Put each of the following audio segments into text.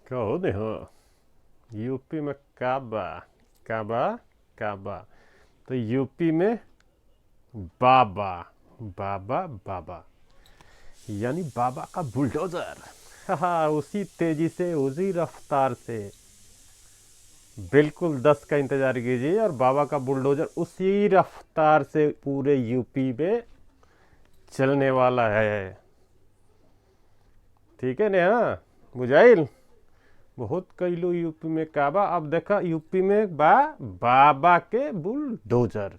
कहो देहो यूपी में का बा का बा का बा, तो यूपी में बाबा बाबा बाबा यानी बाबा का बुलडोजर। हाँ, उसी तेजी से उसी रफ्तार से बिल्कुल 10 का इंतजार कीजिए और बाबा का बुलडोजर उसी रफ्तार से पूरे यूपी में चलने वाला है। ठीक है नेहा, बुझाइल बहुत कैलू यूपी में काबा। अब देखा यूपी में बा बाबा के बुलडोजर।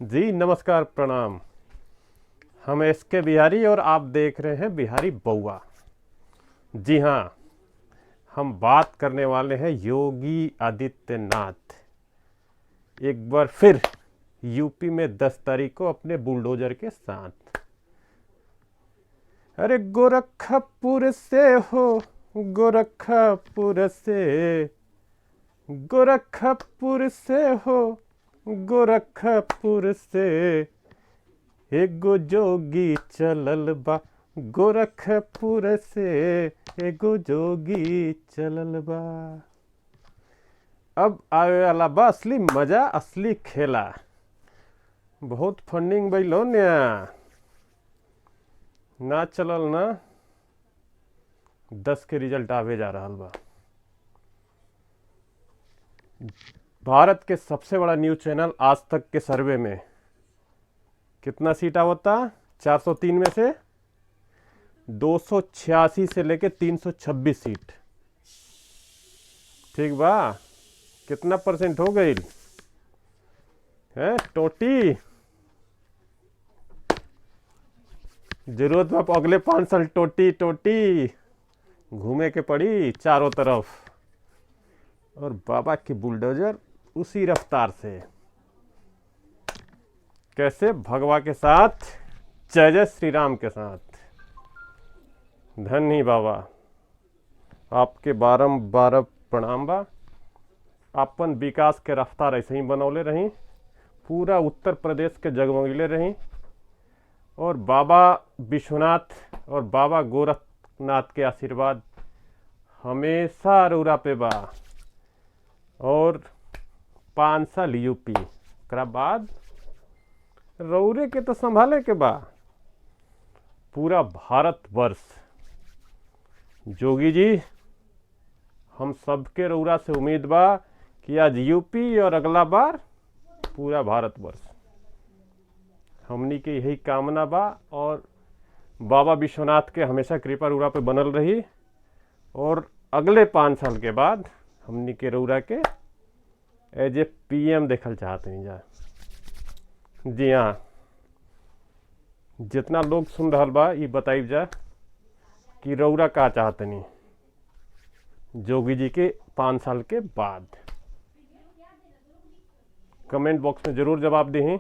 जी नमस्कार, प्रणाम। हम एस के बिहारी और आप देख रहे हैं बिहारी बउआ। जी हाँ, हम बात करने वाले हैं योगी आदित्यनाथ एक बार फिर यूपी में 10 तारीख को अपने बुलडोजर के साथ। अरे गोरखपुर से हो, गोरखपुर से, गोरखपुर से हो, गोरखपुर से एगो जोगी चलल बा, गोरखपुर से एगो जोगी चलल बा। अब आवे वाला बा असली मजा, असली खेला। बहुत फंडिंग बैलो न्या ना चलल ना। 10 के रिजल्ट आवे जा रहा बा। भारत के सबसे बड़ा न्यूज़ चैनल आज तक के सर्वे में कितना सीट आवता? 403 में से 286 से लेके 326 सीट। ठीक बा, कितना परसेंट हो गई है टोटी? जरूरत बा अगले 5 साल टोटी टोटी घूमे के पड़ी चारों तरफ। और बाबा की बुलडोजर उसी रफ्तार से कैसे भगवा के साथ, जय जय श्री राम के साथ। धन्य बाबा, आपके बारम्बार प्रणाम बा। अपन विकास के रफ्तार ऐसे ही बनौले रही, पूरा उत्तर प्रदेश के जगमगले रही। और बाबा विश्वनाथ और बाबा गोरखनाथ के आशीर्वाद हमेशा अरोरा पे बा। और 5 साल यूपी एकरा बाद रौरे के तो संभाले के बा पूरा भारतवर्ष। जोगी जी, हम सबके रौरा से उम्मीद बा कि आज यूपी और अगला बार पूरा भारतवर्ष। हमनी के यही कामना बा। और बाबा विश्वनाथ के हमेशा कृपा रौरा पे बनल रही। और अगले 5 साल के बाद हमनी के रौरा के एज ए पीएम देखल चाहते हैं जा। जी हाँ, जितना लोग सुन रहा बा ये बताइब जा कि रौरा का चाहतनी जोगी जी के 5 साल के बाद। कमेंट बॉक्स में ज़रूर जवाब दें,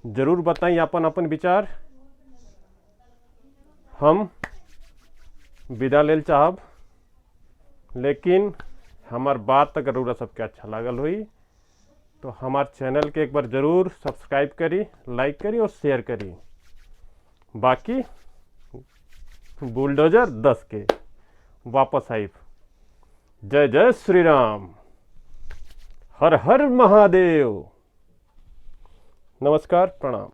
ज़रूर बताएं अपन अपन विचार। हम विदा लेल चाहब, लेकिन हमार बात अगर रौरा सबके अच्छा लागल हुई तो हमार चैनल के एक बार ज़रूर सब्सक्राइब करी, लाइक करी और शेयर करी। बाकी बुलडोजर 10 के वापस आई। जय जय श्री राम, हर हर महादेव। नमस्कार, प्रणाम।